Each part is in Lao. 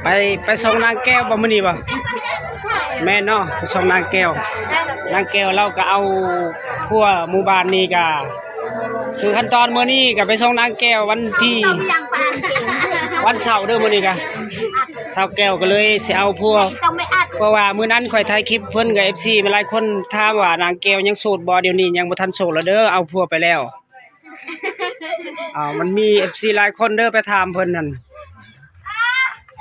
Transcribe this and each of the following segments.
ໄປ ໄປສົ່ງນາງແກ້ວບໍ່ມື້ນີ້ບໍ່? ແມ່ນເນາະ ໄປສົ່ງນາງແກ້ວ. ນາງແກ້ວລາວກໍເອົາຜົວໝູ່ບ້ານນີ້ກະ ຄືຂັ້ນຕອນມື້ນີ້ກໍໄປສົ່ງນາງແກ້ວວັນທີ ວັນເສົາເດີ. ມື້ນີ້ກະສາວແກ້ວກໍເລີຍຊິເອົາຜົວ ເພາະວ່າມື້ນັ້ນຂ້ອຍຖ່າຍຄລິບເພິ່ນ ກໍເອັຟຊີຫຼາຍຄົນຖາມວ່ານາງແກ້ວຍັງໂສດບໍ່? ດຽວນີ້ຍັງບໍ່ທັນໂສດແລ້ວເດີ ເອົາຜົວໄປແລ້ວ. ອ້າວ ມັນມີເອັຟຊີຫຼາຍຄົນເດີໄປຖາມເພິ່ນຫັ້ນ.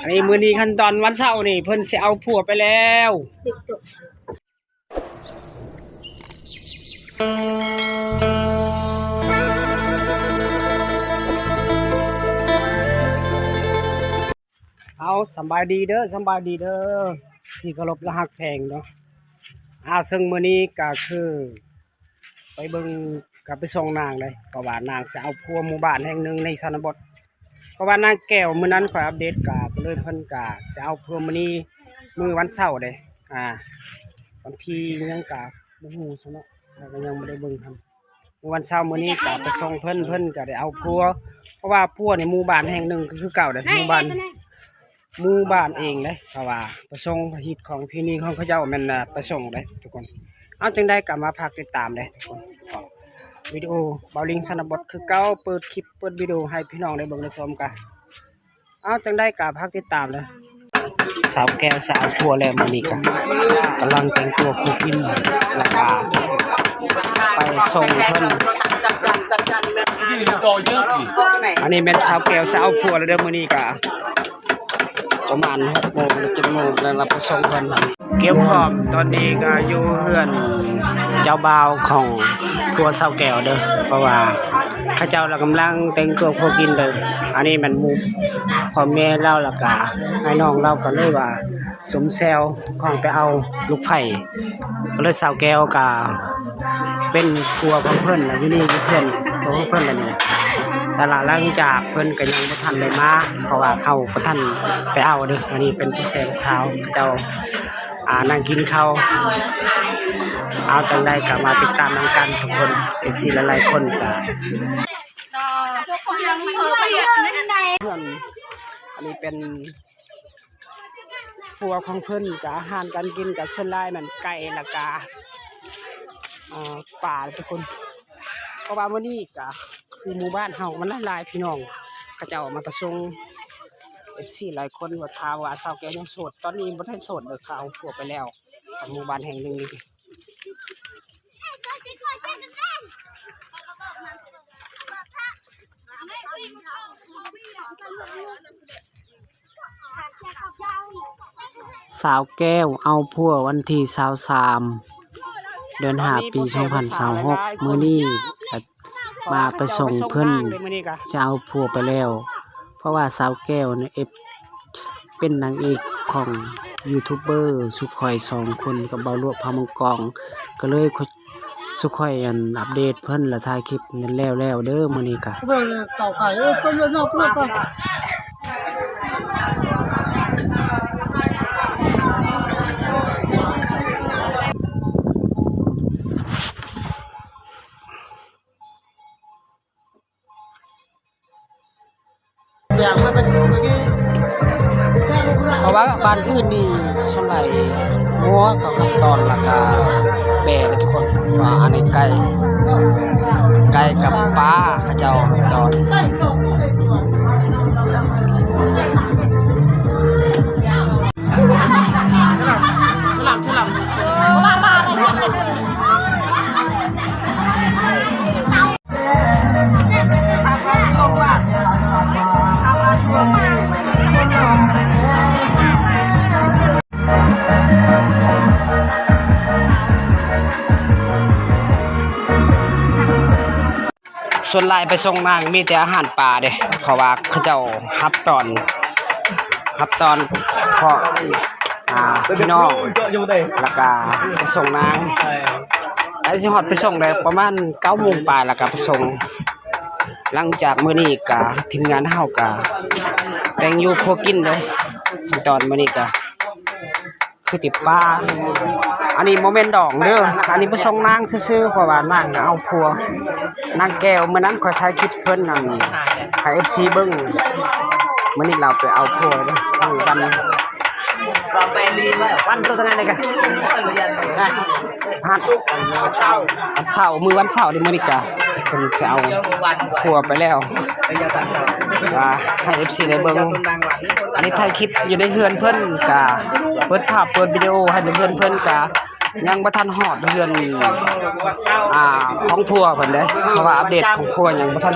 ອັນນີ້ມື້ນີ້ຂັ້ນຕອນວັນເສົານີ້ ເພິ່ນຊິເອົາຜົວໄປແລ້ວ. ເອົາ ສຳບາຍດີເດີ ສຳບາຍດີເດີ ທີ່ເຄົາລົບ ແລະ ຮັກແພງເນາະ. ອາ ເຊິ່ງມື້ນີ້ກະຄືໄປເບິ່ງ ກະໄປສົ່ງນາງເດ້ ເພາະວ່ານາງຊິເອົາຜົວໝູ່ບ້ານແຫ່ງໜຶ່ງໃນຊົນນະບົດ. ເພາະວ່ານາງແກ້ວມື້ນັ້ນຂ້ອຍອັບເດດກະ ກໍເລີຍເພິ່ນກະຊິເອົາຜົວມື້ນີ້ ມື້ວັນເສົາເດ້. ອາ ວັນທີຫຍັງກະບໍ່ຮູ້ຊັ້ນເນາະ ຂ້ອຍກໍຍັງບໍ່ໄດ້ເບິ່ງຫັ້ນ. ມື້ວັນເສົາມື້ນີ້ກໍໄປສົ່ງເພິ່ນ ເພິ່ນກໍໄດ້ເອົາຜົວ ເພາະວ່າຜົວໃນໝູ່ບ້ານແຫ່ງໜຶ່ງກໍຄືເກົ່າເດ້ ໝູ່ບ້ານ ໝູ່ບ້ານເອງເດ້. ເພາະວ່າໄປສົ່ງ ຮີດຄອງປະເພນີຂອງເຂົາເຈົ້າແມ່ນ ອາ ໄປສົ່ງເດ້ທຸກຄົນ. ເອົາ ຈັ່ງໃດກໍມາຝາກຕິດຕາມເດ້ທຸກຄົນ. ວິດີໂອບ່າວລິງຊົນນະບົດຄືເກົ່າ ເປີດຄລິບເປີດວິດີໂອໃຫ້ພີ່ນ້ອງໄດ້ເບິ່ງໄດ້ຊົມກັນ. ເອົາ ຈັ່ງໃດກໍຝາກຕິດຕາມເດີ. ສາວແກ້ວສາວຜົວແລ້ວ ມື້ນີ້ກໍກຳລັງແຕ່ງຕົວຄູ່ກິນ ແລ້ວກໍໄປສົ່ງເພິ່ນ. ອັນນີ້ແມ່ນສາວແກ້ວສາວຜົວແລ້ວເດີ. ມື້ນີ້ກໍປະມານຫົກໂມງຫຼືເຈັດໂມງແລ້ວ ລະໄປສົ່ງເພິ່ນ. ກຽມພ້ອມ ຕອນນີ້ກໍຢູ່ເຮືອນເຈົ້າບ່າວຂອງຜົວສາວແກ້ວເດີ ເພາະວ່າເຂົາເຈົ້າລະກຳລັງແຕ່ງຕົວຄູ່ກິນເດີ. ອັນນີ້ແມ່ນໝູ່ພໍ່ແມ່ລາວ ລະກະອ້າຍນ້ອງລາວ ກໍເລີຍວ່າສົມແຊວຂອງໄປເອົາລູກໃພ້ ກໍເລີຍສາວແກ້ວກະເປັນຜົວຂອງເພິ່ນ ລະຢູ່ນີ້ຢູ່ເຮືອນຂອງເພິ່ນລະນີ້. ແຕ່ລະຫຼັງຈາກເພິ່ນກໍຍັງບໍ່ທັນໄດ້ມາ ເພາະວ່າເຂົາບໍ່ທັນໄປເອົາເດີ. ອັນນີ້ເປັນຜູ້ແສງສາວເຈົ້າ ອ່າ ນັ່ງກິນເຂົ້າ. ເອົາ ຈັ່ງໃດກໍມາຕິດຕາມນຳກັນທຸກຄົນ ເອັຟຊີຫຼາຍໆຄົນກໍ ເພື່ອນ ອັນນີ້ເປັນຄົວຂອງເພິ່ນ ກະອາຫານການກິນກະສ່ວນຫຼາຍແມ່ນໄກ່ ແລ້ວກະ ເອີ ປາທຸກຄົນ. ເພາະວ່າມື້ນີ້ກະຄືໝູ່ບ້ານເຮົາມັນຫຼາຍໆ ພີ່ນ້ອງ ເຂົາເຈົ້າມາປະສົງ ເອັຟຊີຫຼາຍຄົນວ່າ ຖາມວ່າສາວແກ້ວຍັງໂສດ? ຕອນນີ້ບໍ່ທັນໂສດເດີ ເຂົາເອົາຜົວໄປແລ້ວ ຂອງໝູ່ບ້ານແຫ່ງໜຶ່ງນີ້. ສາວແກ້ວເອົາຜົວວັນທີຊາວສາມ ເດືອນຫ້າ ປີສອງພັນຊາວຫົກ ມື້ນີ້ ມາໄປສົ່ງເພິ່ນ ຈະເອົາຜົວໄປແລ້ວ ເພາະວ່າສາວແກ້ວນີ້ເອັບ ເປັນນາງເອກຂອງຢູທູບເບີຊຸມຂ້ອຍສອງຄົນກັບບ່າວຫຼວງພາມັງກອງ ກໍເລີຍຊຸມຂ້ອຍອັນອັບເດດເພິ່ນ ແລະ ຖ່າຍຄລິບນັ້ນແລ້ວໆເດີ. ມື້ນີ້ກະ ເພາະວ່າບ້ານອື່ນນີ້ສ່ວນຫຼາຍງົວເຂົາກໍຕ້ອນ ແລ້ວກໍແບເດ້ທຸກຄົນ. ວ່າອັນນີ້ໄກ່ ໄກ່ກັບປາເຂົາເຈົ້າຕ້ອນ. ສ່ວນຫຼາຍໄປສົ່ງນາງມີແຕ່ອາຫານປາເດ້ ເພາະວ່າເຂົາເຈົ້າຮັບຕ້ອນ ຮັບຕ້ອນເພາະ ອ່າ ພີ່ນ້ອງ ແລ້ວກະໄປສົ່ງນາງ ໃກ້ຊິຮອດໄປສົ່ງແລ້ວ ປະມານເກົ້າໂມງປາຍ ແລ້ວກະໄປສົ່ງ. ຫຼັງຈາກມື້ນີ້ກະທີມງານເຮົາກະແຕ່ງຢູ່ຄົວກິນເດ້ ຕອນມື້ນີ້ກະ ຄືຕິດປາ. ອັນນີ້ບໍ່ແມ່ນດອງເດີ ອັນນີ້ໄປສົ່ງນາງຊື່ໆ ເພາະວ່ານາງເອົາຜົວ ນາງແກ້ວ. ມື້ນັ້ນຂ້ອຍຖ່າຍຄລິບເພິ່ນນັ້ນໃຫ້ເອັຟຊີເບິ່ງ ມື້ນີ້ລາວໄປເອົາຜົວເດ້ ມື້ວັນ ວັນໂຕນັ້ນເດ້ກະ ວັນເສົາ ມື້ວັນເສົາເດ້ ມື້ນີ້ກະເພິ່ນຊິເອົາຜົວໄປແລ້ວ ວ່າໃຫ້ເອັຟຊີໄດ້ເບິ່ງ. ອັນນີ້ຖ່າຍຄລິບຢູ່ໃນເຮືອນເພິ່ນ ກະເປີດພາບເປີດວິດີໂອໃຫ້ໃນເຮືອນເພິ່ນ ກະຍັງບໍ່ທັນຮອດເຮືອນ ອ່າ ຂອງຜົວເພິ່ນເດ້ ເພາະວ່າອັບເດດຂອງຜົວຍັງບໍ່ທັນ